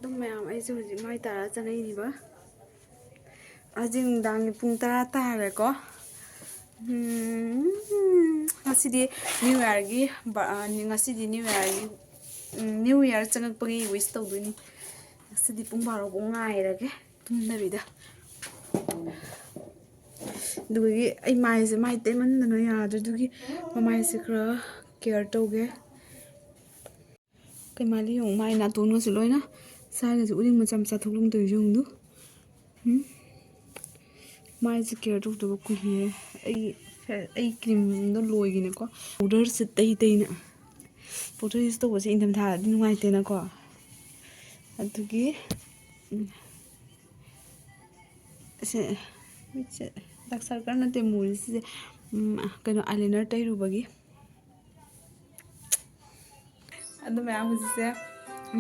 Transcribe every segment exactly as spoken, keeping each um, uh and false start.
ꯑꯗꯨꯝ ꯃꯌꯥꯝ, ꯑꯩꯁꯨ ꯍꯧꯖꯤꯛ ꯃꯥꯏ ꯇꯥꯔ ꯆꯪꯉꯛꯏꯅꯦꯕ꯫ ꯍꯧꯖꯤꯛ ꯅꯨꯡꯗꯥꯡꯒꯤ ꯄꯨꯡ ꯇꯔꯥ ꯇꯥꯔꯦꯀꯣ꯫ ꯎꯝ, ꯉꯁꯤꯗꯤ New Yearꯒꯤ ꯕ-, ꯑ, ꯉꯁꯤꯗꯤ New Yearꯒꯤ, ꯎꯝ, New Year ꯆꯪꯉꯛꯄꯒꯤ wish ꯇꯧꯗꯣꯏꯅꯤ꯫ ꯉꯁꯤꯗꯤ ꯄꯨꯡ ꯕꯥꯔꯣ ꯐꯥꯎ ꯉꯥꯏꯔꯒꯦ ꯇꯨꯝꯗꯕꯤꯗ꯫ ꯑꯗꯨꯒꯤ ꯑꯩ ꯃꯥꯏꯁꯦ, ꯃꯥꯏ ꯇꯩꯃꯟꯗꯅ ꯌꯥꯗ꯭ꯔꯦ꯫ ꯑꯗꯨꯒꯤ ꯃꯃꯥꯏꯁꯦ ꯈꯔ care ꯇꯧꯒꯦ꯫ ꯀꯩꯃꯥꯏꯅ ꯌꯦꯡꯉꯨ, ꯃꯥꯏ ꯅꯥꯇꯣꯟꯒꯁꯨ ꯂꯣꯏꯅ ꯁꯥꯏꯒꯁꯦ ꯎꯔꯤꯡ ꯃꯆꯥ ꯃꯆꯥ ꯊꯣꯛꯂꯝꯗꯣꯏꯁꯦ ꯌꯦꯡꯉꯨ꯫ ꯎꯝ? ꯃꯥꯏꯁꯦ care ꯇꯧꯗꯕ ꯀꯨꯏꯔꯦ꯫ ꯑꯩ ꯐꯦ-, ꯑꯩ creamꯗꯣ ꯂꯣꯏꯒꯤꯅꯦꯀꯣ꯫ Powderꯁꯦ ꯇꯩ ꯇꯩꯅ꯫ Powder use ꯇꯧꯕꯁꯦ ꯏꯪꯊꯝꯊꯥꯗꯗꯤ ꯅꯨꯡꯉꯥꯏꯇꯦꯅꯀꯣ꯫ ꯑꯗꯨꯒꯤ, ꯎꯝ, ꯑꯁꯦ, ꯃꯤꯠꯁꯦ dark circle ꯅꯠꯇꯦ ꯃꯨꯔꯤꯁꯦ, ꯁꯤꯁꯦ, ꯎꯝ, ꯀꯩꯅꯣ, eyeliner ꯇꯩꯔꯨꯕꯒꯤ꯫ ꯑꯗꯨ ꯃꯌꯥꯝ ꯍꯧꯖꯤꯛꯁꯦ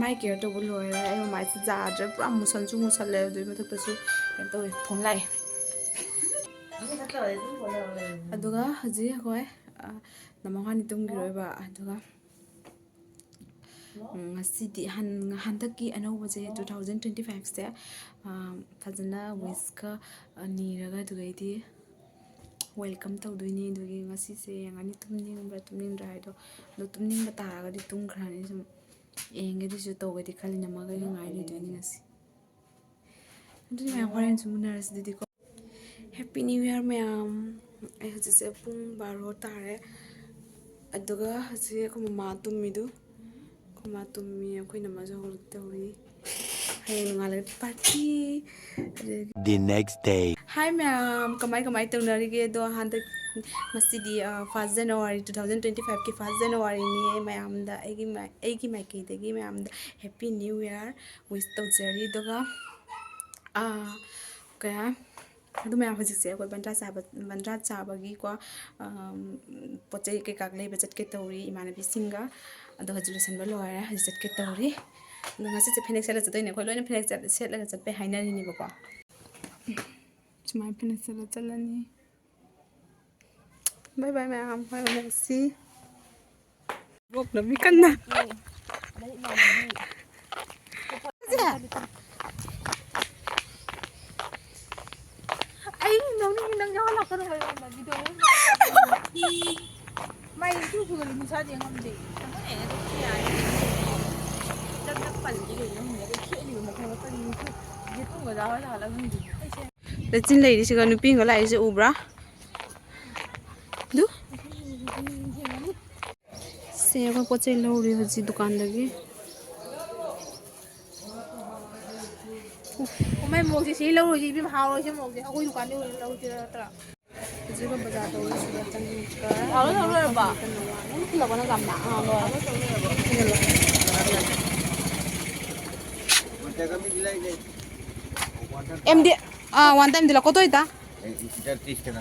ꯃꯥꯏ care ꯇꯧꯕ ꯂꯣꯏꯔꯦ꯫ ꯑꯩ ꯃꯃꯥꯏꯁꯦ ꯌꯥꯗ꯭ꯔꯦ, ꯄꯨꯔꯥ ꯃꯨꯁꯟꯁꯨ ꯃꯨꯁꯜꯂꯦ꯫ ꯑꯗꯨꯒꯤ ꯃꯊꯛꯇꯁꯨ ꯀꯩꯅꯣ ꯇꯧꯋꯦ, phone ꯂꯥꯛꯑꯦ꯫ ꯑꯗꯨꯒ ꯍꯧꯖꯤꯛ ꯑꯩꯈꯣꯏ, ꯑ, ꯅꯃꯥ ꯍꯥꯟꯅ ꯇꯨꯝꯈꯤꯔꯣꯏꯕ꯫ ꯑꯗꯨꯒ, ꯎꯝ, ꯉꯁꯤꯗꯤ ꯍꯟ-, ꯍꯟꯗꯛꯀꯤ ꯑꯅꯧꯕꯁꯦ, two thousand twenty fiveꯁꯦ, ꯑ, ꯐꯖꯅ wishꯀ, ꯑ, ꯅꯤꯔꯒ, ꯑꯗꯨꯗꯩꯗꯤ welcome ꯇꯧꯗꯣꯏꯅꯤ꯫ ꯑꯗꯨꯒꯤ ꯉꯁꯤꯁꯦ ꯌꯦꯡꯉꯅꯤ ꯇꯨꯝꯅꯤꯡꯕ꯭ꯔꯥ ꯇꯨꯝꯅꯤꯡꯗ꯭ꯔꯥ ꯍꯥꯏꯗꯣ꯫ ꯑꯗꯣ ꯇꯨꯝꯅꯤꯡꯕ ꯇꯥꯔꯒꯗꯤ ꯇꯨꯝꯈ꯭ꯔꯅꯤ꯫ ꯁꯨꯝ ꯌꯦꯡꯒꯦ, ꯑꯗꯨꯁꯨ ꯇꯧꯒꯦꯗꯤ ꯈꯜꯂꯤ, ꯅꯝꯃꯒ ꯑꯩ ꯉꯥꯏ ꯂꯩꯗꯣꯏꯅꯤ ꯉꯁꯤ꯫ ꯑꯗꯨꯗꯤ ꯃꯌꯥꯝ ꯍꯣꯔꯦꯟꯁꯨ ꯎꯅꯔꯁꯤ ꯑꯗꯨꯗꯤꯀꯣ꯫ Happy New Year ꯃꯌꯥꯝ꯫ ꯑꯩ ꯍꯧꯖꯤꯛꯁꯦ ꯄꯨꯡ ꯕꯥꯔꯣ ꯇꯥꯔꯦ꯫ ꯑꯗꯨꯒ ꯍꯧꯖꯤꯛ ꯑꯩꯈꯣꯏ ꯃꯃꯥ ꯇꯨꯝꯃꯤꯗꯨ, ꯑꯩꯈꯣꯏ ꯃꯥ ꯇꯨꯝꯃꯤ, ꯑꯩꯈꯣꯏ ꯏꯅꯝꯃꯁꯨ ꯍꯧꯒꯠꯂꯛꯇꯧꯔꯤ꯫ ꯍꯌꯦꯡ ꯅꯣꯡꯉꯥꯜꯂꯒ party꯫ ꯑꯗꯨꯗꯒꯤ The next day. Hi ꯃꯌꯥꯝ, ꯀꯃꯥꯏ ꯀꯃꯥꯏ ꯇꯧꯅꯔꯤꯒꯦ? ꯑꯗꯣ ꯍꯟꯗꯛ ꯉꯁꯤꯗꯤ, ꯑ, first January, two thousand twenty fiveꯀꯤ first Januaryꯅꯤ꯫ ꯃꯌꯥꯝꯗ ꯑꯩꯒꯤ ꯃꯥꯏ-, ꯑꯩꯒꯤ ꯃꯥꯏꯀꯩꯗꯒꯤ ꯃꯌꯥꯝꯗ Happy New Year wish ꯇꯧꯖꯔꯤ꯫ ꯑꯗꯨꯒ, ꯑ, ꯀꯌꯥ ꯑꯗꯨ ꯃꯌꯥꯝ ꯍꯧꯖꯤꯛꯁꯦ ꯑꯩꯈꯣꯏ ꯕꯟꯗ꯭ꯔꯥ ꯆꯥꯕ, ꯕꯟꯗ꯭ꯔꯥ ꯆꯥꯕꯒꯤꯀꯣ, ꯑꯝ, ꯄꯣꯠ ꯆꯩ ꯀꯩꯀꯥ ꯂꯩꯕ ꯆꯠꯀꯦ ꯇꯧꯔꯤ ꯏꯃꯥꯟꯅꯕꯤꯁꯤꯡꯒ꯫ ꯑꯗꯣ ꯍꯧꯖꯤꯛ ꯂꯣꯏꯁꯤꯟꯕ ꯂꯣꯏꯔꯦ, ꯍꯧꯖꯤꯛ ꯆꯠꯀꯦ ꯇꯧꯔꯤ꯫ ꯑꯗꯣ ꯉꯁꯤꯁꯦ ꯐꯅꯦꯛ ꯁꯦꯠꯂ ꯆꯠꯇꯣꯏꯅꯦ꯫ ꯑꯩꯈꯣꯏ ꯂꯣꯏꯅ ꯐꯅꯦꯛ ꯆꯠ-, ꯁꯦꯠꯂꯒ ꯆꯠꯄꯩ ꯍꯥꯏꯅꯔꯤꯅꯦꯕꯀꯣ꯫ ꯁꯨꯃꯥꯏꯅ ꯐꯅꯦꯛ ꯁꯦꯠꯂ ꯆꯠꯂꯅꯤ꯫ Bye bye ꯃꯌꯥꯝ, ꯍꯣꯔꯦꯟ ꯎꯅꯔꯁꯤ꯫ ꯂꯣꯛꯅ ꯃꯤ ꯀꯟꯅ꯫ ꯏꯁꯥꯗꯤ ꯉꯝꯗꯦ꯫ ꯆꯪꯉꯛꯑꯦ ꯑꯗꯨꯝ ꯌꯥꯏ꯫ ꯆꯪꯉꯛ ꯄꯜꯂꯤ ꯀꯩꯅꯣ ꯈꯪꯗꯦ꯫ ꯑꯩꯈꯣꯏ ꯈꯦꯠꯂꯤꯕ ꯃꯈꯜ ꯃꯈꯜ ꯌꯦꯇꯨꯝꯒꯖꯥ ꯍꯣꯏ ꯂꯥꯛꯍꯜꯂ ꯈꯪꯗꯦ꯫ ꯑꯩꯁꯦ ꯂꯩꯆꯤꯟ ꯂꯩꯔꯤꯁꯤꯒ ꯅꯨꯄꯤ ꯑꯃꯒ ꯂꯥꯛꯏꯁꯦ ꯎꯕ꯭ꯔꯥ? ꯑꯗꯨ? ꯁꯦ ꯑꯩꯈꯣꯏ ꯄꯣꯠ ꯆꯩ ꯂꯧꯔꯤ ꯍꯧꯖꯤꯛ ꯗꯨꯀꯥꯟꯗꯒꯤ꯫ ꯎꯐ꯫ ꯃꯥꯏ ꯃꯣꯔꯣꯛꯁꯦ ꯁꯤ ꯂꯧꯔꯣꯏꯁꯦ ꯏꯕꯦꯝꯃ, ꯍꯥꯎꯔꯣꯏꯁꯦ ꯃꯣꯔꯣꯛꯁꯦ꯫ ꯑꯩꯈꯣꯏ ꯗꯨꯀꯥꯟꯗꯩ ꯑꯣꯏꯅ ꯂꯧꯁꯤꯔ ꯅꯠꯇ꯭ꯔꯥ? ꯍꯧꯖꯤꯛ ꯑꯩꯈꯣꯏ ꯕꯖꯥꯔ ꯇꯧꯔꯤꯁꯤꯒ ꯆꯪꯉꯛꯀ ꯍꯥꯎꯔꯣꯏ, ꯍꯥꯎꯔꯣꯏ, ꯍꯥꯎꯔꯣꯏ꯫ ꯅꯪ ꯊꯤꯜꯂꯛꯄꯅ ꯉꯝꯃꯦ꯫ ꯑꯥ, ꯂꯣꯏꯔꯦ꯫ ꯑꯦꯝ ꯗꯤ, ꯑꯥ, ꯋꯥꯟ ꯇꯥꯏꯝ ꯗꯤꯂ ꯀꯣꯠꯇꯣꯏꯇ? ꯏꯇꯔ ꯇꯤꯁ ꯀꯅꯥ?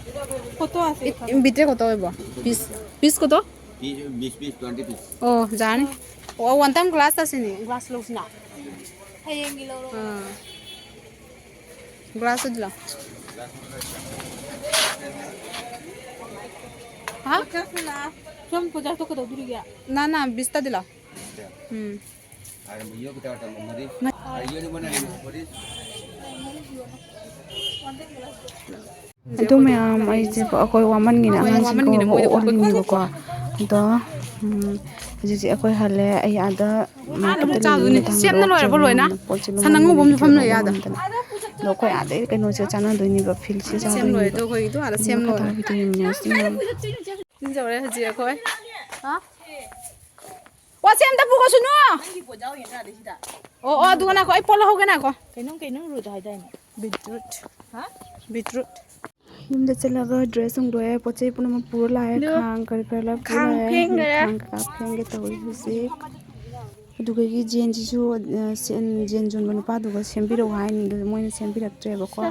ꯀꯣꯠꯇꯣ ꯑꯁꯤ ꯏ-, ꯏ-, ꯕꯤꯇ꯭ꯔꯦ ꯀꯣꯠꯇꯣ ꯑꯣꯏꯕꯣ? ꯄꯤꯁ, ꯄꯤꯁ ꯀꯣꯠꯇꯣ? ꯄꯤꯁ, ꯕꯤꯁ ꯄꯤꯁ, ꯇ꯭ꯋꯦꯟꯇꯤ ꯄꯤꯁ꯫ ꯑꯣ, ꯖꯥꯅꯤ꯫ ꯑꯣ, ꯋꯥꯟ ꯇꯥꯏꯝ ꯒ꯭ꯂꯥꯁ ꯇꯥꯁꯤꯅꯤ, ꯒ꯭ꯂꯥꯁ ꯂꯧꯁꯤꯅ꯫ ꯍꯌꯦꯡꯒꯤ ꯂꯧꯔꯣ꯫ ꯑꯥ꯫ ꯒ꯭ꯂꯥꯁ ꯑꯗꯨ ꯂꯥꯎ꯫ ꯍꯥ? ꯁꯣꯝ ꯄꯨꯖꯥ ꯊꯣꯛꯀꯗꯧꯗꯣꯔꯤꯒꯦ? ꯅ, ꯅ, ꯕꯤꯁꯇꯗꯤ ꯂꯥꯎ꯫ ꯎꯝ꯫ ꯑꯗꯨ ꯃꯌꯥꯝ ꯑꯩꯁꯦ ꯑꯩꯈꯣꯏ ꯋꯥꯃꯟꯒꯤꯅ ꯍꯣꯏ, ꯑꯉꯥꯡꯁꯤꯡ ꯋꯥꯃꯟꯒꯤꯅ ꯀꯧꯔꯒ ꯃꯣꯏꯗꯣ ꯑꯣꯠꯂꯤꯅꯦꯕꯀꯣ꯫ ꯑꯗꯣ, ꯎꯝ, ꯍꯧꯖꯤꯛꯁꯦ ꯑꯩꯈꯣꯏ ꯍꯜꯂꯦ꯫ ꯑꯩ ꯑꯥꯗ ꯎꯝ, ꯃꯥꯅ ꯑꯃꯨꯛ ꯆꯥꯗꯣꯏꯅꯦ꯫ ꯃꯇꯥꯡꯗ ꯁꯦꯝꯅ ꯂꯣꯏꯔꯕꯣ ꯂꯣꯏꯅ? ꯂꯣꯏꯔꯦ꯫ ꯄꯣꯠꯁꯦ ꯁꯟ ꯑꯉꯧꯕ ꯑꯃꯁꯨ ꯐꯝ ꯂꯩ ꯂꯨꯝꯃꯟꯕꯒꯤ ꯑꯥꯗ꯫ ꯂꯧꯕ ꯉꯝꯗꯅ꯫ ꯑꯗꯣ ꯑꯩꯈꯣꯏ ꯑꯥꯗꯩ ꯀꯩꯅꯣꯁꯦ ꯆꯥꯟꯅꯗꯣꯏꯅꯦꯕ, ꯐꯤꯜꯁꯦ ꯁꯦꯝ ꯂꯣꯏꯔꯦ꯫ ꯆꯥꯗꯣꯏꯅꯦꯕ꯫ ꯑꯗꯣ ꯑꯩꯈꯣꯏꯒꯤꯗꯣ ꯑꯥꯗ ꯁꯦꯝ ꯑꯗꯨꯅ ꯂꯣꯏꯔꯦ꯫ ꯈꯇꯪ ꯚꯤꯇꯥꯃꯤꯟ ꯃꯌꯥꯝꯁꯤ ꯃꯌꯥꯝ ꯆꯤꯟꯖꯧꯔꯦ ꯍꯧꯖꯤꯛ ꯑꯩꯈꯣꯏ꯫ ꯍꯥ? ꯋꯥꯁꯦꯝꯗ ꯄꯨꯈꯣꯁꯨꯅꯨ꯫ ꯅꯪꯒꯤ ꯄꯣꯠ ꯌꯥꯎꯔꯤ ꯅꯠꯇ꯭ꯔꯥ ꯁꯤꯗ? ꯑꯣ, ꯑꯣ, ꯑꯗꯨꯒ ꯉꯥꯏꯈꯣ, ꯑꯩ ꯄꯣꯠ ꯂꯧꯍꯧꯒꯦ ꯉꯥꯏꯈꯣ꯫ ꯀꯩꯅꯣꯝ, ꯀꯩꯅꯣꯝ ꯔꯨꯗ ꯍꯥꯏꯗꯥꯏꯅꯦ? ꯕꯤꯠꯔꯨꯠ꯫ ꯍꯥ? ꯕꯤꯠꯔꯨꯠ꯫ ꯌꯨꯝꯗ ꯆꯠꯂꯒ ꯗ꯭ꯔꯦꯁ ꯍꯣꯡꯗꯣꯛꯑꯦ, ꯄꯣꯠ ꯆꯩ ꯄꯨꯝꯅꯃꯛ ꯄꯨꯔ ꯂꯥꯛꯑꯦ, ꯑꯗꯨ ꯈꯥꯡ ꯀꯔꯤ ꯀꯔꯥ ꯂꯣꯏ ꯄꯨꯔ ꯈꯥꯡ ꯂꯥꯛꯑꯦ꯫ ꯐꯦꯡꯈ꯭ꯔꯦ꯫ ꯈꯥꯡ ꯀꯩꯀꯥ ꯐꯦꯡꯒꯦ ꯇꯧꯔꯤ ꯍꯧꯖꯤꯛ꯫ ꯑꯗꯨꯗꯒꯤ ꯖꯦꯟꯁꯤꯁꯨ, ꯑ, ꯁꯦ-, ꯖꯦꯟ ꯌꯣꯟꯕ ꯅꯨꯄꯥꯗꯨꯒ ꯁꯦꯝꯕꯤꯔꯛꯑꯣ ꯍꯥꯏꯅꯤ, ꯑꯗꯨꯗ ꯃꯣꯏꯅ ꯁꯦꯝꯕꯤꯔꯛꯇ꯭ꯔꯦꯕꯀꯣ꯫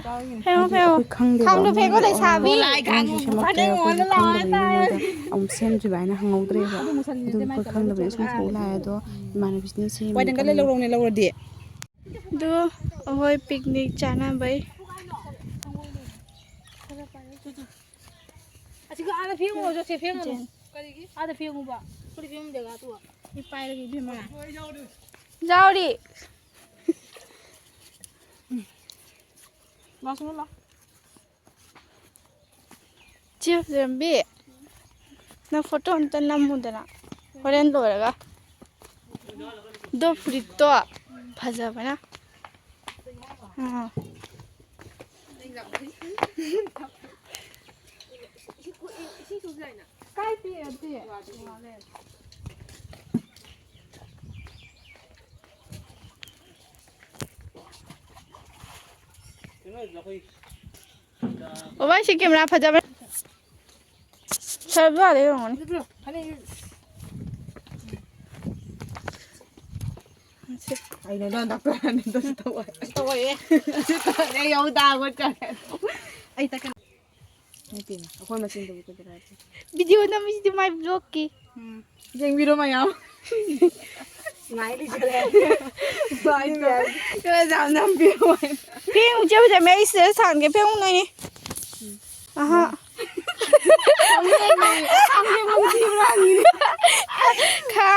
ꯐꯦꯡꯉꯣ, ꯍꯥꯏꯗꯤ ꯐꯦꯡꯉꯣ꯫ ꯑꯩꯈꯣꯏ ꯈꯪꯗꯦꯕ ꯈꯥꯡꯗꯣ ꯃꯣꯏꯒꯤ, ꯐꯦꯡꯉꯣ, ꯑ, ꯂꯩꯁꯥꯕꯤ꯫ ꯃꯣꯏꯒꯤ ꯁꯦꯝꯃꯛꯇ꯭ꯔꯦꯕ, ꯑꯩꯈꯣꯏꯗꯤ ꯈꯪꯗꯕꯅꯤꯅ ꯃꯣꯏꯗ ꯑꯃꯨꯛ ꯁꯦꯝꯗ꯭ꯔꯤꯕ ꯍꯥꯏꯅ ꯍꯪꯍꯧꯗ꯭ꯔꯦꯕ꯫ ꯑꯗꯨ ꯑꯩꯈꯣꯏ ꯈꯪꯗꯕꯅꯤꯅ ꯁꯨꯝ ꯄꯨ ꯂꯥꯛꯑꯦ꯫ ꯑꯗꯣ ꯏꯃꯥꯟꯅꯕꯤꯁꯤꯅ ꯁꯦꯝꯃꯦ ꯋꯥꯏꯗꯪꯒ ꯈꯣꯠꯂꯦ꯫ ꯂꯩ ꯂꯧꯔꯣꯅꯦ, ꯂꯧꯔꯗꯤ꯫ ꯑꯗꯨ ꯑꯩꯈꯣꯏ ꯄꯤꯛꯅꯤꯛ ꯆꯥꯅꯕꯩ꯫ ꯑꯁꯤꯒ ꯑꯥꯗ ꯐꯦꯡꯉꯨꯔꯣ, ꯆꯠꯁꯦ, ꯐꯦꯡꯉꯨꯔꯣ꯫ ꯀꯔꯤꯒꯤ? ꯑꯥꯗ ꯐꯦꯡꯉꯨꯕ꯫ ꯐꯨꯔꯤꯠ ꯐꯦꯡꯉꯨ ꯖꯒꯥꯗꯨ꯫ ꯁꯤ ꯄꯥꯏꯔꯒꯦ, ꯏꯕꯦꯝꯃ꯫ ꯌꯥꯎꯔꯤ꯫ ꯂꯥꯛꯁꯅꯨ, ꯂꯥꯛ꯫ ꯆꯦ ꯐꯖꯔꯝꯕꯤ꯫ ꯅꯪ ꯐꯣꯇꯣ ꯑꯝꯇ ꯅꯝꯃꯨꯗꯅ ꯍꯣꯔꯦꯟ ꯂꯣꯏꯔꯒ꯫ ꯑꯗꯣ ꯐꯨꯔꯤꯠꯇꯣ ꯐꯖꯕꯅ꯫ ꯑꯥ꯫ ꯀꯥꯏ ꯄꯤꯔꯗꯤ? ꯑꯣ ꯚꯥꯏ, ꯁꯤ ꯀꯦꯃꯦꯔꯥ ꯐꯖꯕ꯫ ꯁꯔꯞꯁꯨ ꯑꯥꯗ ꯌꯣꯟꯉꯝꯒꯅꯤ꯫ ꯁꯤ꯫ ꯑꯩꯅ ꯅꯪ ꯗꯥꯛꯇꯔ ꯑꯅꯤꯗꯁꯨ ꯇꯧꯋꯦ꯫ ꯇꯧꯋꯦ꯫ ꯑꯩ ꯌꯥꯎ ꯇꯥꯒꯣ ꯆꯠꯂꯦ꯫ ꯑꯩ ꯇꯛꯀꯅꯤ꯫ ꯅꯠꯇꯦꯅꯦ, ꯑꯩꯈꯣꯏ ꯃꯁꯦꯟꯗꯕꯨ ꯀꯩꯗꯧꯔꯒꯦ? ꯚꯤꯗꯤꯑꯣ ꯅꯝꯃꯤꯁꯤꯗꯤ ꯃꯥꯏ ꯕ꯭ꯂꯣꯛꯀꯤ꯫ ꯎꯝ꯫ ꯌꯦꯡꯕꯤꯔꯣ ꯃꯌꯥꯝ꯫ ꯉꯥꯏ ꯂꯩꯖꯔꯦ꯫ ꯚꯥꯏ, ꯈꯔ ꯌꯥꯝ ꯅꯝꯕꯤꯌꯣ꯫ ꯐꯦꯡꯉꯨ ꯆꯦ ꯐꯖꯕꯤ, ꯑꯩ ꯁꯤꯗ ꯁꯥꯍꯟꯒꯦ, ꯐꯦꯡꯉꯨ ꯅꯣꯏꯅꯤ꯫ ꯑꯍꯥ꯫ ꯈꯥ꯫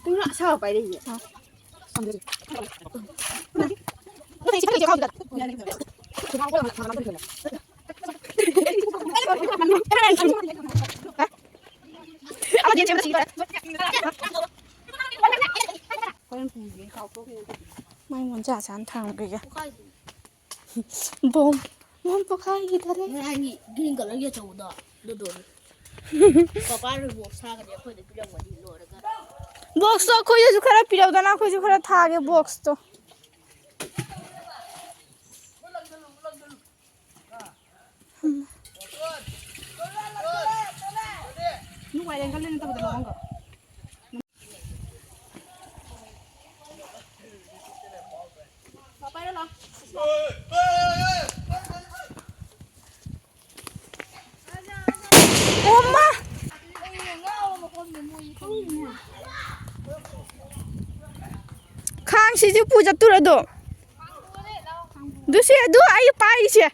ꯄꯨꯡ ꯑꯁꯥꯕ ꯄꯥꯏꯔꯛꯏꯅꯦ꯫ ꯃꯥꯏ ꯃꯣꯟꯖꯥ ꯆꯥꯅ ꯊꯥꯡꯈ꯭ꯔꯒꯦ꯫ Bomb, bomb ꯄꯣꯈꯥꯏꯈꯤꯗꯔꯦ꯫ ꯉꯔꯥꯡꯒꯤ green colourꯒꯤ ꯑꯆꯧꯕꯗꯣ, ꯑꯗꯨꯗꯣ꯫ ꯄꯄꯥꯅ box ꯊꯥꯒꯗꯤ ꯑꯩꯈꯣꯏꯗ ꯄꯤꯔꯝꯒꯅꯤ ꯂꯣꯏꯔꯒ꯫ Boxꯇꯣ ꯑꯩꯈꯣꯏꯗꯁꯨ ꯈꯔ ꯄꯤꯔꯛꯎꯗꯅ, ꯑꯩꯈꯣꯏꯁꯨ ꯈꯔ ꯊꯥꯒꯦ boxꯇꯣ꯫ ꯅꯨꯡꯉꯥꯏ ꯂꯩ, ꯈꯜꯂꯦ, ꯅꯠꯇꯕꯗ ꯂꯧꯍꯟꯈ꯭ꯔꯣ꯫ ꯑꯣꯃ! ꯈꯥꯡꯁꯤꯁꯨ ꯄꯨ ꯆꯠꯇꯨꯔꯗꯣ? ꯑꯗꯨꯁꯦ, ꯑꯗꯨ ꯑꯩ ꯄꯥꯏꯔꯤꯁꯦ꯫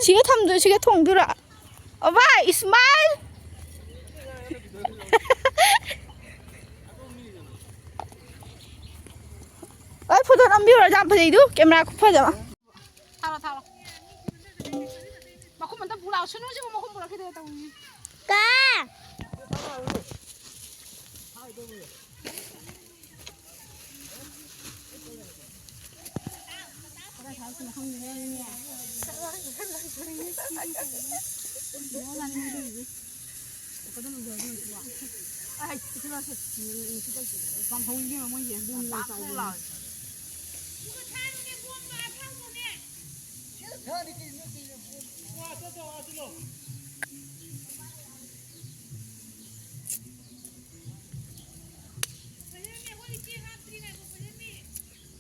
ꯁꯤꯒ ꯊꯝꯗꯣꯏ, ꯁꯤꯒ ꯊꯣꯡꯗꯣꯏꯔꯣ? ꯑꯣ ꯚꯥꯏ, smile! ꯑꯩ ꯐꯣꯇꯣ ꯅꯝꯕꯤꯔꯨꯔꯣ, ꯌꯥꯝ ꯐꯖꯩꯗꯨ, ꯀꯦꯃꯦꯔꯥ ꯈꯨꯐꯖ ꯑꯃ꯫ ꯊꯥꯔꯣ, ꯊꯥꯔꯣ꯫ ꯃꯈꯨꯝ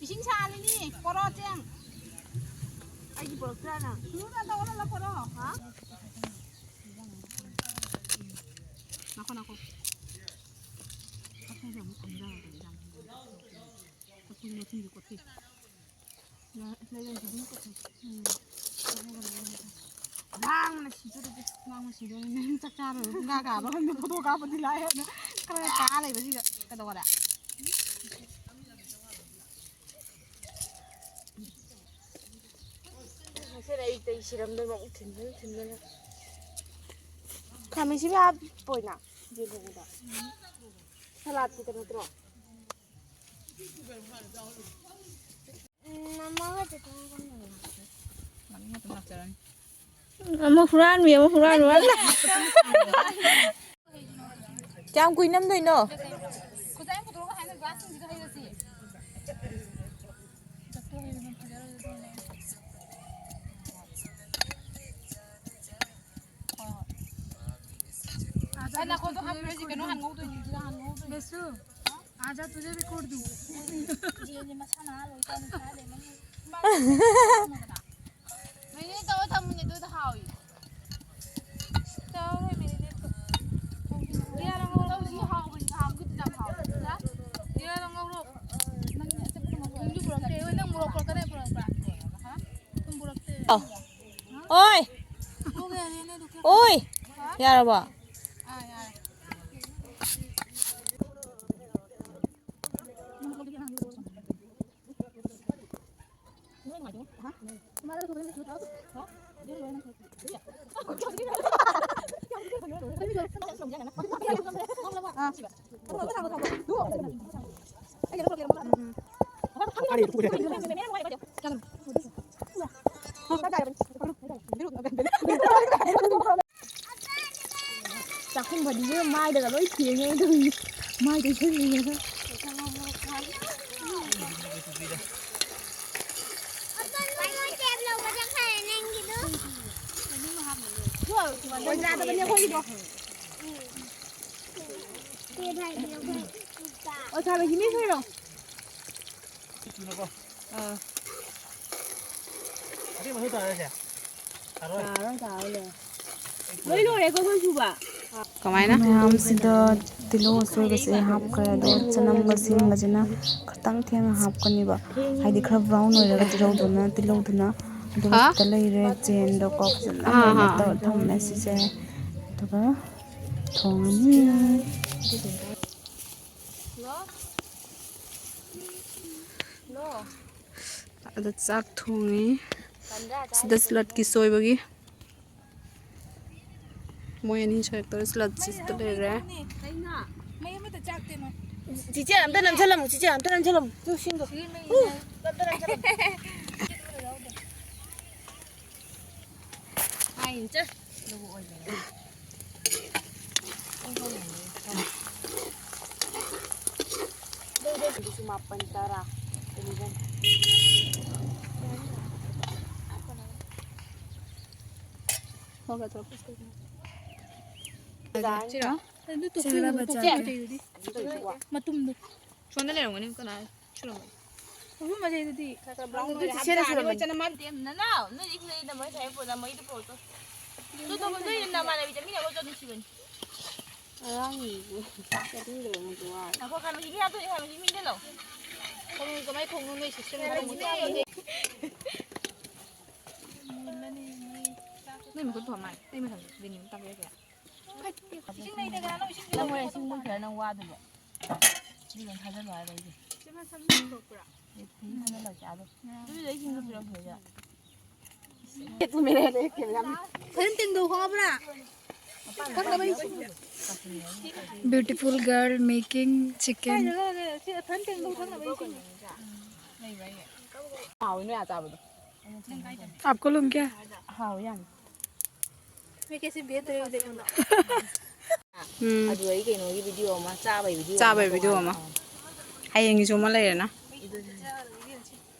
ꯏꯁꯤꯡ ꯁꯥꯍꯜꯂꯤꯅꯤ, ꯄꯣꯔꯣ ꯆꯦꯡ꯫ ꯑꯩꯒꯤ ꯄꯣꯔꯛꯇ꯭ꯔꯥ ꯅꯪ? ꯁꯨꯔꯨ ꯇꯧꯔ ꯄꯣꯔꯣ꯫ ꯍꯥ? ꯉꯥꯏꯈꯣ, ꯉꯥꯏꯈꯣ꯫ ꯆꯐꯨꯁꯦ ꯑꯃꯨꯛ ꯀꯨꯝꯊꯔꯒꯅꯤ ꯌꯥꯝ ꯆꯐꯨꯒꯤ ꯃꯊꯤꯁꯦ ꯀꯣꯠꯄꯤ꯫ ꯂꯥꯡꯅ ꯁꯤꯗꯣꯔꯦ, ꯂꯥꯡꯅ ꯁꯤꯗꯣꯔꯦ꯫ ꯅꯪ ꯆꯥꯛ ꯆꯥꯔꯨꯔꯣ, ꯄꯨꯡ ꯀꯥ ꯀꯥꯕ ꯈꯪꯗꯦ, ꯐꯣꯇꯣ ꯀꯥꯞꯄꯗꯤ ꯂꯥꯛꯑꯦ ꯑꯗꯣ ꯈꯔ ꯀꯥ ꯂꯩꯕꯁꯤꯗ ꯀꯩꯗꯧꯔꯦ? ꯉꯁꯤꯅ ꯑꯌꯨꯛꯇ ꯑꯩ ꯁꯤꯔꯝꯗꯣꯏ ꯃꯑꯣꯡ ꯊꯤꯟꯗꯅ ꯊꯤꯟꯗꯅ꯫ ꯈꯥꯃꯦꯟꯁꯤꯟꯕꯤ ꯍꯥꯞꯄꯣꯏꯅ ꯌꯦꯔꯨꯝꯗ꯫ ꯁꯂꯥꯠꯀꯤꯗ ꯅꯠꯇ꯭ꯔꯣ? ꯎꯝ, ꯃꯃꯥꯒ ꯆꯠꯄ ꯃꯐꯝꯗ ꯂꯥꯛꯀꯦ꯫ ꯃꯃꯤꯡ ꯑꯗꯨꯝ ꯂꯥꯛꯆꯔꯅꯤ꯫ ꯑꯃ ꯍꯨꯔꯥꯟꯕꯤ, ꯑꯃ ꯍꯨꯔꯥꯟꯕ꯫ ꯀꯌꯥꯝ ꯀꯨꯏ ꯅꯝꯗꯣꯏꯅꯣ? ꯈꯨꯖꯥꯏ ꯄꯨꯊꯣꯛꯑꯒ ꯍꯥꯏꯅ ꯒ꯭ꯂꯥꯁꯁꯤꯡꯁꯤꯗ ꯍꯩꯔꯁꯤ꯫ ꯍꯣꯏ, ꯍꯣꯏ꯫ ꯑꯩ ꯅꯥꯀꯣꯡꯗꯣ ꯍꯥꯞꯄꯤꯔꯣꯏꯁꯤ, ꯀꯩꯅꯣ ꯍꯥꯟ ꯉꯧꯗꯣꯏꯅꯤ, ꯁꯤꯗ ꯍꯥꯟ ꯉꯧꯗꯣꯏꯅꯤ꯫ ꯕꯦꯁꯨ, ꯑꯥꯖꯥ ꯇꯨꯖꯦ ꯔꯦꯀꯣꯔꯗ ꯗꯨ꯫ ꯌꯦꯟꯁꯦ ꯃꯁꯥ ꯅꯥꯍꯥ ꯂꯣꯏ ꯆꯥꯅꯤ, ꯆꯥꯗꯦ ꯃꯃꯤꯡ꯫ ꯃꯦꯔꯤꯅꯦꯠ ꯇꯧꯔ ꯊꯝꯃꯨꯅꯦ, ꯑꯗꯨꯗ ꯍꯥꯎꯏ꯫ ꯇꯧꯔꯣꯏ ꯃꯦꯔꯤꯅꯦꯠꯇꯣ꯫ ꯌꯥꯔꯦ, ꯉꯧꯔꯣ, ꯇꯧꯁꯤ, ꯉꯧꯔꯣ꯫ ꯍꯥꯎꯕꯅꯤ, ꯅꯍꯥꯟꯃꯨꯛꯀꯤꯗꯨꯁꯨ ꯌꯥꯝ ꯍꯥꯎꯕꯅꯤ꯫ ꯌꯥꯔꯦ, ꯉꯧꯔꯣ꯫ ꯅꯪꯗꯤ ꯄꯨꯔꯛꯇꯦ꯫ ꯅꯪ ꯃꯣꯔꯣꯛ ꯄꯨꯔꯛꯀꯅꯤ ꯄꯨꯔꯛꯄ꯭ꯔꯥ? ꯍꯥ? ꯁꯨꯝ ꯄꯨꯔꯛꯇꯦ꯫ ꯑꯣ꯫ ꯑꯣꯏ꯫ ꯊꯣꯛꯑꯦ, ꯌꯥꯔꯦꯅꯦ, ꯑꯗꯨ ꯀꯌꯥ ꯍꯣꯏ꯫ ꯍꯥ? ꯌꯥꯔꯕꯣ? ꯑꯥ, ꯌꯥꯔꯦ꯫ ꯆꯥꯛꯈꯨꯝ ꯐꯗꯤꯁꯦ ꯃꯥꯏꯗꯒ ꯂꯣꯏ ꯊꯦꯡꯉꯦ ꯑꯗꯨꯒꯤ ꯃꯥꯏ ꯇꯩꯁꯜꯂꯤꯅꯦꯕ꯫ ꯑꯣꯏꯗ꯭ꯔꯥꯗꯕꯅꯦ ꯑꯩꯈꯣꯏꯒꯤꯗꯣ꯫ ꯑꯣ, ꯊꯥꯕ ꯍꯤꯃꯦꯟ ꯍꯣꯏꯔꯣ? ꯑꯥ꯫ ꯑꯁꯤ ꯃꯊꯧ ꯇꯥꯔꯦ ꯁꯦ꯫ ꯇꯥꯔꯣꯏ꯫ ꯇꯥꯔꯣꯏ, ꯇꯥꯔꯣꯏ, ꯂꯣꯏꯔꯦ꯫ ꯂꯣꯏ ꯂꯣꯏꯔꯦꯀꯣ ꯑꯩꯈꯣꯏ ꯁꯨꯕ꯫ ꯀꯃꯥꯏꯅ? ꯃꯌꯥꯝꯁꯤꯗ ꯇꯤꯜꯍꯧ ꯑꯁꯣꯏꯕꯁꯦ ꯍꯥꯞꯈ꯭ꯔꯦ, ꯑꯗꯨꯒ ꯆꯅꯝꯒ ꯁꯤꯡꯒꯁꯤꯅ ꯈꯤꯇꯪ ꯊꯦꯡꯅ ꯍꯥꯞꯀꯅꯤꯕ, ꯍꯥꯏꯗꯤ ꯈꯔ ꯕ꯭ꯔꯥꯎꯟ ꯑꯣꯏꯔꯒ ꯇꯤꯜꯍꯧꯗꯨꯅ, ꯇꯤꯜꯍꯧꯗꯨꯅ꯫ ꯑꯗꯨꯒ ꯍꯥ? ꯁꯤꯗ ꯂꯩꯔꯦ ꯆꯦꯟꯗꯣꯀꯣ, ꯐꯖꯅ ꯑꯥ, ꯃꯔꯤꯟ ꯑꯥ꯫ ꯇꯧꯔ ꯊꯝꯃꯦ ꯁꯤꯁꯦ꯫ ꯑꯗꯨꯒ ꯊꯣꯡꯉꯅꯤ꯫ ꯑꯗ ꯆꯥꯛ ꯊꯣꯡꯉꯤ꯫ ꯁꯤꯗ ꯁꯂꯠꯀꯤ ꯁꯣꯏꯕꯒꯤ꯫ ꯃꯣꯏ ꯑꯅꯤ ꯁꯣꯏꯔꯛꯇꯧꯔꯦ, ꯁꯂꯠꯁꯤꯁꯨ ꯂꯩꯔꯦ꯫ ꯆꯤꯆꯦ, ꯑꯝꯇ ꯅꯝꯁꯜꯂꯝꯃꯨ, ꯆꯤꯆꯦ, ꯑꯝꯇ ꯅꯝꯁꯜꯂꯝꯃꯨ꯫ ꯇꯨ, ꯁꯤꯡꯗꯣ꯫ ꯎ, ꯑꯝꯇ ꯅꯝꯁꯜꯂꯝꯃꯨ꯫ ꯑꯗꯨꯁꯨ ꯃꯥꯄꯟ, ꯇꯔꯥ, ꯑꯦꯂꯦꯚꯦꯟ꯫ ꯁꯤꯔꯣ? ꯑꯗꯨ ꯇꯣꯛꯄꯤꯔꯣ, ꯇꯣꯛꯄꯤꯔꯣ, ꯃꯇꯨꯝꯗꯣ꯫ ꯁꯣꯝꯗ ꯂꯩꯔꯝꯒꯅꯤ, ꯀꯅꯥ ꯁꯨꯔꯝꯃꯣꯏ꯫ ꯑꯍꯨꯝ ꯑꯗꯩꯗꯨꯗꯤ ꯈꯔ ꯈꯔ ꯕ꯭ꯔꯥꯎꯟ ꯑꯗꯨꯗꯤ ꯑꯣꯏꯔꯦ꯫ ꯁꯦꯠꯅ ꯍꯥꯞꯆꯥꯅꯤ ꯁꯨꯔꯝꯃꯅꯤ꯫ ꯃꯣꯏ ꯆꯅꯝ ꯍꯥꯞꯇꯦ꯫ ꯅꯅꯥꯎ, ꯅꯣꯏꯗꯤ ꯈꯨꯂꯩꯗ ꯃꯣꯏ ꯁꯥꯏ ꯄꯣꯠ ꯑꯃ ꯃꯣꯏꯗ ꯄꯨꯔꯛꯇꯣ꯫ ꯑꯗꯨ ꯇꯧꯕ ꯅꯣꯏ ꯅꯃꯥꯟꯅꯕꯤ ꯆꯠꯃꯤꯟꯅꯕ ꯆꯠꯂꯨꯁꯤꯕꯅꯤ꯫ ꯑꯉꯥꯡꯒꯤꯕꯨ ꯆꯠꯅꯤꯡꯗꯕ ꯃꯣꯏꯁꯨ ꯉꯥꯏ꯫ ꯉꯥꯏꯈꯣ, ꯈꯥꯃꯦꯟ ꯁꯤꯟꯕꯤ ꯍꯥꯞꯇꯣꯏꯅꯦ, ꯈꯥꯃꯦꯟ ꯁꯤꯟꯕꯤꯗ ꯂꯧ꯫ ꯈꯥꯃꯦꯟ ꯀꯃꯥꯏ ꯊꯣꯡꯅꯣ ꯅꯣꯏ system ꯗꯣ? ꯅꯣꯏ ꯃꯈꯨꯠ ꯐ ꯃꯥꯜꯂꯦ꯫ ꯅꯣꯏ ꯃꯊꯪꯗ ꯕꯤꯅꯤ ꯑꯃ ꯇꯥꯛꯄꯤꯔꯛꯀꯦ꯫ ꯏꯁꯤꯡ ꯂꯩꯇꯗꯅ ꯅꯣꯏ ꯏꯁꯤꯡ ꯅꯪ ꯍꯣꯔꯦꯟ ꯏꯁꯤꯡ ꯃꯨꯠꯈ꯭ꯔ ꯅꯪ ꯋꯥꯗꯣꯏꯕ꯫ ꯑꯗꯨꯒ ꯊꯥꯖꯜꯂꯣ ꯍꯥꯏꯕ ꯑꯩꯁꯦ꯫ ꯁꯤ ꯃꯁꯝ ꯊꯣꯛꯄ꯭ꯔꯥ? ꯐꯤ ꯊꯥꯖꯜꯂꯛꯀꯦ ꯑꯗꯣ꯫ ꯑꯗꯨꯗꯤ ꯑꯩ ꯁꯤꯡꯗꯣ ꯄꯤꯔꯛꯈ꯭ꯔꯦꯗ꯫ ꯐꯖꯅ ꯇꯤꯡꯗꯧ ꯈꯪꯉꯕ꯭ꯔꯥ? Beautiful girl making chicken. ꯍꯥꯎꯋꯤ ꯅꯣꯏ ꯑꯥ ꯆꯥꯕꯗꯣ꯫ आपको लूम क्या? ꯍꯥꯎꯋꯤ ꯌꯥꯝ꯫ मैं कैसे बेहतर है देखो ना। ꯎꯝ꯫ ꯑꯗꯨ ꯑꯩ ꯀꯩꯅꯣꯒꯤ ꯚꯤꯗꯤꯑꯣ ꯑꯃ, ꯆꯥꯕꯩ ꯚꯤꯗꯤꯑꯣ ꯆꯥꯕꯩ ꯚꯤꯗꯤꯑꯣ ꯑꯃ꯫ ꯍꯌꯦꯡꯒꯤꯁꯨ ꯑꯃ ꯂꯩꯔꯦꯅ꯫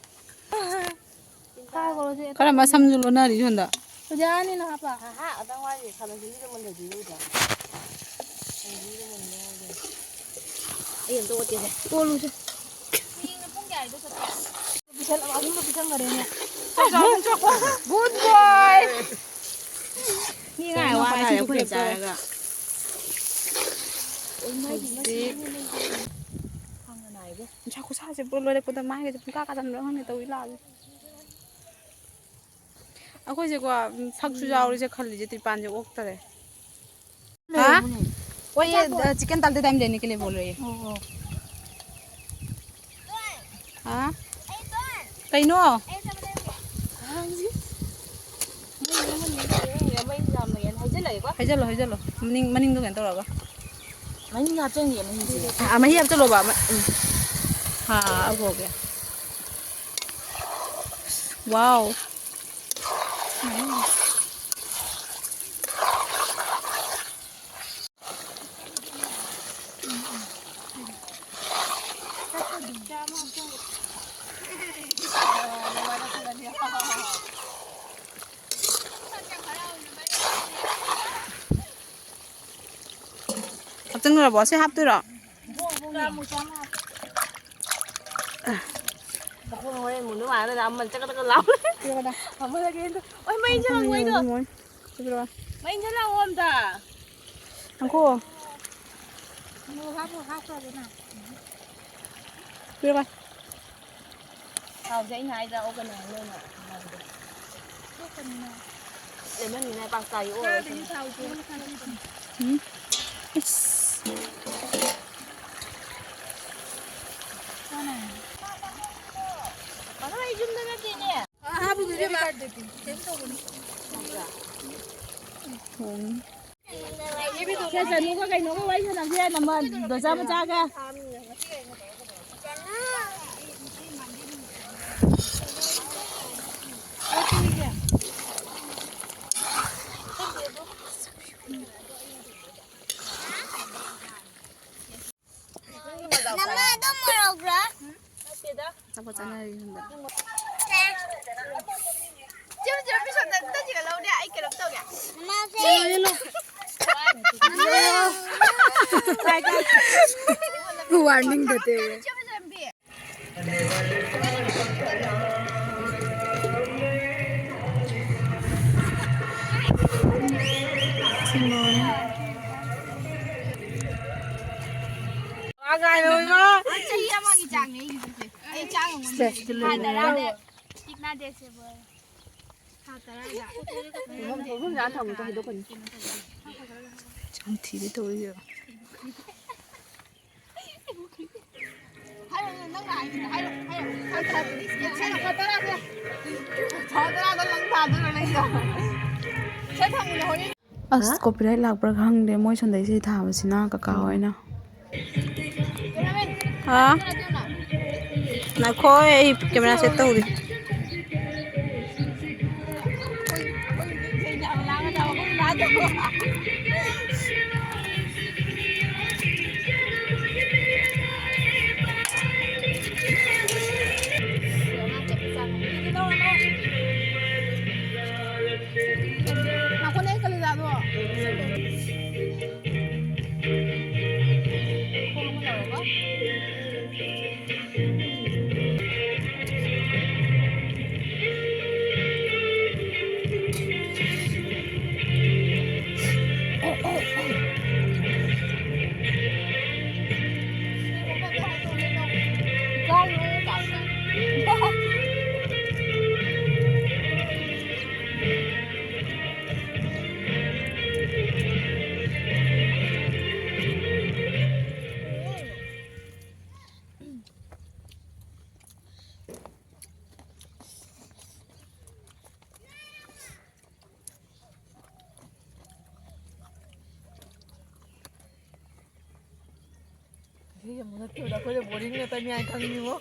ꯐꯥꯈ꯭ꯔꯣꯁꯦ꯫ ꯀꯔꯝꯕ ꯁꯝꯁꯨ ꯂꯣꯟꯅꯔꯤ ꯁꯣꯝꯗ? ꯑꯣꯖꯥꯅꯤꯅ ꯍꯥꯞꯄ꯫ ꯑꯍꯥ, ꯑꯗꯪ ꯋꯥꯠꯂꯤ꯫ ꯈꯥꯃꯦꯟ ꯑꯁꯤꯟꯕꯤꯗꯣ ꯃꯨꯜꯍꯜꯂꯤꯔꯣ ꯑꯣꯖꯥ? ꯑꯩ ꯑꯝꯇ ꯑꯣꯠꯀꯦꯁꯦ꯫ ꯀꯣꯜꯂꯨꯁꯦ꯫ ꯄꯤꯁꯜ-, ꯑꯍꯨꯝꯒ ꯄꯤꯁꯟꯈꯔꯦꯅꯦ꯫ Good boy꯫ ꯃꯤ ꯉꯥꯏ ꯋꯥꯔꯦ ꯑꯩꯈꯣꯏꯅ ꯆꯥꯔꯒ꯫ ꯍꯧꯖꯤꯛ ꯅꯨꯡꯁꯥ ꯈꯨꯁꯥꯁꯦ ꯄꯨꯔꯥ ꯂꯣꯏꯔꯛꯄꯗ ꯃꯥꯏꯒꯁꯦ ꯄꯨꯡꯀꯥ ꯀꯥꯁꯟꯕ꯭ꯔꯥ ꯈꯪꯗꯦ ꯇꯧꯏ ꯂꯥꯛꯑꯁꯦ꯫ ꯑꯩꯈꯣꯏꯁꯦꯀꯣ, ꯎꯝ, ꯐꯛꯁꯨ ꯌꯥꯎꯔꯤꯁꯦ ꯈꯜꯂꯤꯁꯦ ꯇ꯭ꯔꯤꯄꯥꯟꯁꯦ ꯑꯣꯛꯇꯔꯦ꯫ ꯍꯥ? कोई ये, अ, चिकन तलते टाइम लेने के लिए बोल रही है। हाँ? ꯀꯩꯅꯣ? ꯍꯩꯖꯜꯂꯣ, ꯍꯩꯖꯜꯂꯣ꯫ ꯃꯅꯤꯡ, ꯃꯅꯤꯡꯗꯣ ꯀꯩꯅꯣ ꯇꯧꯔꯒ꯫ ꯃꯍꯤ ꯍꯥꯞꯆꯟꯒꯦ, ꯃꯍꯤꯁꯦ꯫ ꯑꯥ, ꯃꯍꯤ ꯍꯥꯞꯆꯜꯂꯣꯕ꯫ ꯎꯝ꯫ हाँ, अब हो गया। वाओ। ꯍꯥꯞꯆꯤꯟꯈ꯭ꯔꯕꯣ? ꯁꯤ ꯍꯥꯞꯇꯣꯏꯔꯣ? ꯃꯈꯣꯡ ꯍꯣꯔꯦꯟ ꯃꯨꯟꯕ ꯃꯥꯟꯅꯗꯅ ꯑꯃ ꯆꯀ ꯆꯀ ꯂꯥꯎꯔꯦ꯫ ꯄꯤꯔꯛꯑꯣꯗ꯫ ꯑꯃꯅ ꯀꯩꯅꯣ ꯇꯧ-, ꯑꯣꯏ, ꯃꯩ ꯆꯪꯉꯛꯑꯣꯏꯗꯣ꯫ ꯄꯤꯔꯛꯑꯣ꯫ ꯃꯩ ꯆꯪꯉꯛꯑꯣ ꯑꯝꯇ꯫ ꯉꯥꯏꯈꯣ꯫ ꯄꯤꯔꯛꯑꯣ꯫ ꯊꯥꯎꯁꯦ ꯑꯩꯅ ꯍꯥꯏꯗ꯭ꯔꯥ, ꯑꯣꯛꯀꯅꯤ ꯍꯥꯏ ꯅꯣꯏꯅ ꯉꯥꯡꯕꯗꯣ꯫ ꯂꯦꯃꯟꯅꯤꯅ ꯄꯥꯛ ꯆꯥꯏ ꯑꯣꯛꯑꯔꯣꯏ꯫ ꯎꯝ꯫ ꯏꯁ꯫ ꯑꯗꯣ ꯑꯩ ꯌꯨꯝꯗ ꯅꯠꯇꯦꯅꯦ꯫ ꯎꯝ꯫ ꯁꯦ, ꯆꯅꯨꯒ ꯀꯩꯅꯣꯒ ꯋꯥꯔꯤ ꯁꯥꯟꯅꯁꯦ, ꯅꯃ ꯗꯣꯖꯥ ꯃꯆꯥꯒ꯫ ꯅꯃ ꯑꯗꯨꯝ ꯃꯣꯔꯣꯛꯔꯣ? ꯅꯠꯇꯦꯗ꯫ ꯑꯆꯥꯄꯣꯠ ꯆꯥꯅꯔꯤ ꯈꯪꯕ꯭ꯔꯥ? ꯆꯦ, ꯆꯦ, ꯆꯦ, ꯄꯤꯁꯣꯟꯗ ꯑꯝꯇ ꯆꯤꯡꯍꯜꯂꯧꯅꯦ, ꯑꯩ ꯀꯩꯅꯣꯝ ꯇꯧꯒꯦ꯫ ꯃꯃꯥꯁꯦ꯫ Warning ꯗꯦ ꯇꯦ꯫ ꯆꯦ, ꯆꯦ, ꯆꯦ, ꯆꯦ꯫ ꯆꯍꯤ ꯑꯃꯒꯤ ꯆꯥꯡꯅꯦ ꯑꯩꯒꯤꯁꯦ꯫ ꯑꯩ ꯆꯥꯡ ꯑꯃ ꯁꯦ, ꯁꯤꯗ ꯂꯩꯔꯦ꯫ ꯊꯥ ꯇꯔꯥꯗ ꯄꯤꯛꯅꯗꯦ ꯁꯦ ꯕꯣꯏ꯫ ꯊꯥ ꯇꯔꯥꯗ꯫ ꯃꯐꯝ ꯆꯥꯅ ꯊꯝꯃꯨ, ꯍꯥꯏꯗꯣꯛꯀꯅꯤ꯫ ꯆꯤꯟ ꯊꯤꯕ ꯇꯧꯔꯤꯁꯦ꯫ ꯍꯥꯏꯔꯣ, ꯅꯪꯅ ꯍꯥꯏꯅꯤꯡꯕ ꯍꯥꯏꯔꯣ, ꯍꯥꯏꯔꯣ꯫ ꯊꯥ ꯇꯔꯥꯗ꯫ ꯊꯥ ꯇꯔꯥꯗ ꯅꯪ ꯊꯥꯗꯣꯏꯔꯣ ꯅꯪꯒꯤꯗꯣ? ꯁꯦ ꯊꯝꯃꯨꯅꯦ, ꯍꯣꯔꯦꯟ꯫ ꯑꯁ, copyright ꯂꯥꯛꯄ꯭ꯔꯥ ꯈꯪꯗꯦ, ꯃꯣꯏ ꯁꯣꯝꯗꯩꯁꯤ ꯊꯥꯕꯁꯤꯅ ꯀꯀꯥ ꯍꯣꯏꯅ꯫ ꯍꯥ? ꯉꯥꯏꯈꯣ, ꯑꯩ camera set ꯇꯧꯔꯤ꯫ ꯉꯥꯏꯈꯣꯅꯦ, ꯑꯩ ꯀꯂꯦꯖꯥꯗꯣ꯫ ꯑꯩ ꯑꯃꯨꯛ ꯅꯠꯇꯦꯕ, ꯑꯩꯈꯣꯏꯗ ꯕꯣꯔꯤꯡ ꯅꯠꯇ ꯃꯤ ꯍꯥꯏ ꯈꯪꯅꯤꯡꯉꯣ꯫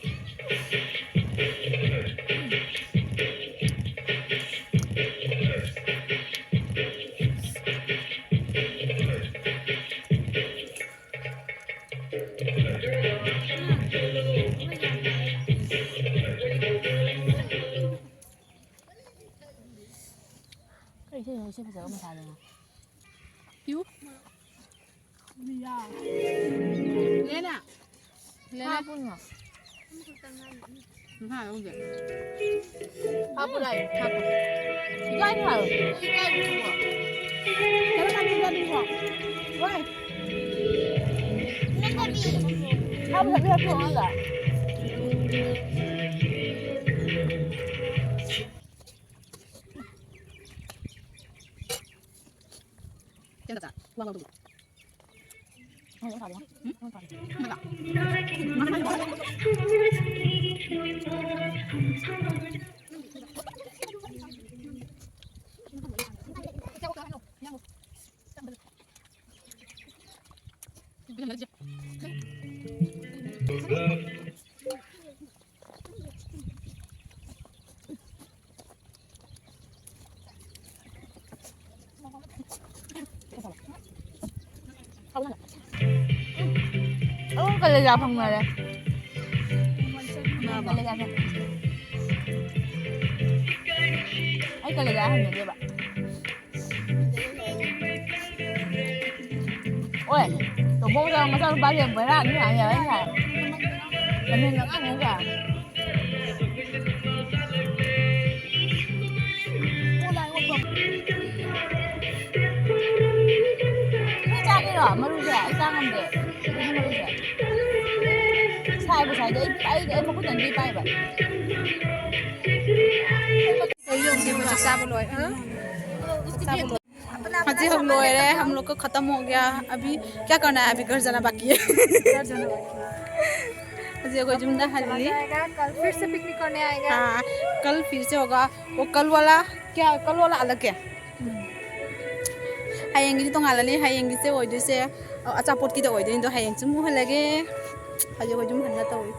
ꯀꯩ ꯏꯁꯩꯅꯣ ꯏꯁꯩ ꯐꯖꯕ ꯑꯃ ꯊꯥꯗꯅ? ꯄꯤꯌꯨ꯫ ꯂꯦꯅꯥ꯫ ꯂꯦꯅꯥ꯫ ꯍꯥꯞꯄꯨꯅꯣ꯫ ꯍꯥꯞꯄꯨ ꯂꯥꯛꯑꯦ꯫ ꯍꯥꯞꯄꯨ꯫ ꯏꯀꯥꯏꯅꯨ ꯍꯥꯏꯌꯣ꯫ ꯏꯀꯥꯏꯅꯨꯀꯣ꯫ ꯀꯔꯝ ꯀꯥꯟꯗ ꯏꯀꯥꯏꯅꯨꯀꯣ? ꯍꯣꯏ꯫ ꯍꯥꯞꯄꯨ, ꯍꯥꯞꯄꯨ, ꯍꯥꯞꯄꯨ, ꯍꯥꯞꯄꯨ꯫ ꯑꯗꯨꯝ ꯀꯂꯦꯖꯥ ꯐꯪꯅꯔꯦ꯫ ꯀꯂꯦꯖꯥ ꯐꯪ-, ꯑꯩ ꯀꯂꯦꯖꯥ ꯍꯩꯅꯗꯦꯕ꯫ ꯑꯣꯏ, ꯇꯣꯝꯕꯣ ꯃꯆꯥ, ꯃꯆꯥꯅꯨꯄꯥꯁꯦ ꯕꯦꯔꯥꯅꯤ ꯍꯥꯏ, ꯌꯥꯔꯣꯏ ꯍꯥꯏ꯫ ꯂꯝꯍꯦꯟꯕ ꯑꯉꯥꯡꯅꯤ ꯀꯥꯏ꯫ ꯅꯣꯏ ꯆꯥꯒꯦꯔꯣ ꯃꯔꯨꯁꯦ? ꯑꯩ ꯆꯥ ꯉꯝꯗꯦ꯫ ꯃꯔꯨꯁꯦ꯫ ꯁꯥꯏꯕꯨ ꯁꯥꯏꯗꯦ, ꯑꯩ, ꯑꯩ, ꯑꯩ ꯃꯈꯨꯠꯅ ꯑꯅꯤ ꯄꯥꯏꯕ꯫ ꯆꯥꯛ ꯆꯥꯕ ꯂꯣꯏ-, ꯑ? ꯆꯥꯛ ꯆꯥꯕ ꯂꯣꯏ-, ꯍꯧꯖꯤꯛ ꯍꯧ ꯂꯣꯏꯔꯦ, हम लोग का खत्म हो गया। अभी क्या करना है? अभी घर जाना बाकी है। घर जाना बाकी है। ꯍꯧꯖꯤꯛ ꯑꯩꯈꯣꯏ ꯌꯨꯝꯗ ꯍꯜꯂꯤ꯫ चला जाएगा, कल फिर से पिकनिक करने आएगा। हाँ, कल फिर से होगा। वो कल वाला क्या, कल वाला अलग है। ꯎꯝ꯫ ꯍꯌꯦꯡꯒꯤꯗꯤ ꯇꯣꯉꯥꯜꯂꯅꯤ꯫ ꯍꯌꯦꯡꯒꯤꯁꯦ ꯑꯣꯏꯗꯣꯏꯁꯦ, ꯑꯆꯥꯄꯣꯠꯀꯤꯗ ꯑꯣꯏꯗꯣꯏꯅꯤꯗꯣ꯫ ꯍꯌꯦꯡ ꯁꯨꯝ ꯎꯍꯜꯂꯒꯦ꯫ ꯍꯧꯖꯤꯛ ꯑꯩꯈꯣꯏ ꯌꯨꯝ ꯍꯟꯅ ꯇꯧꯔꯤ꯫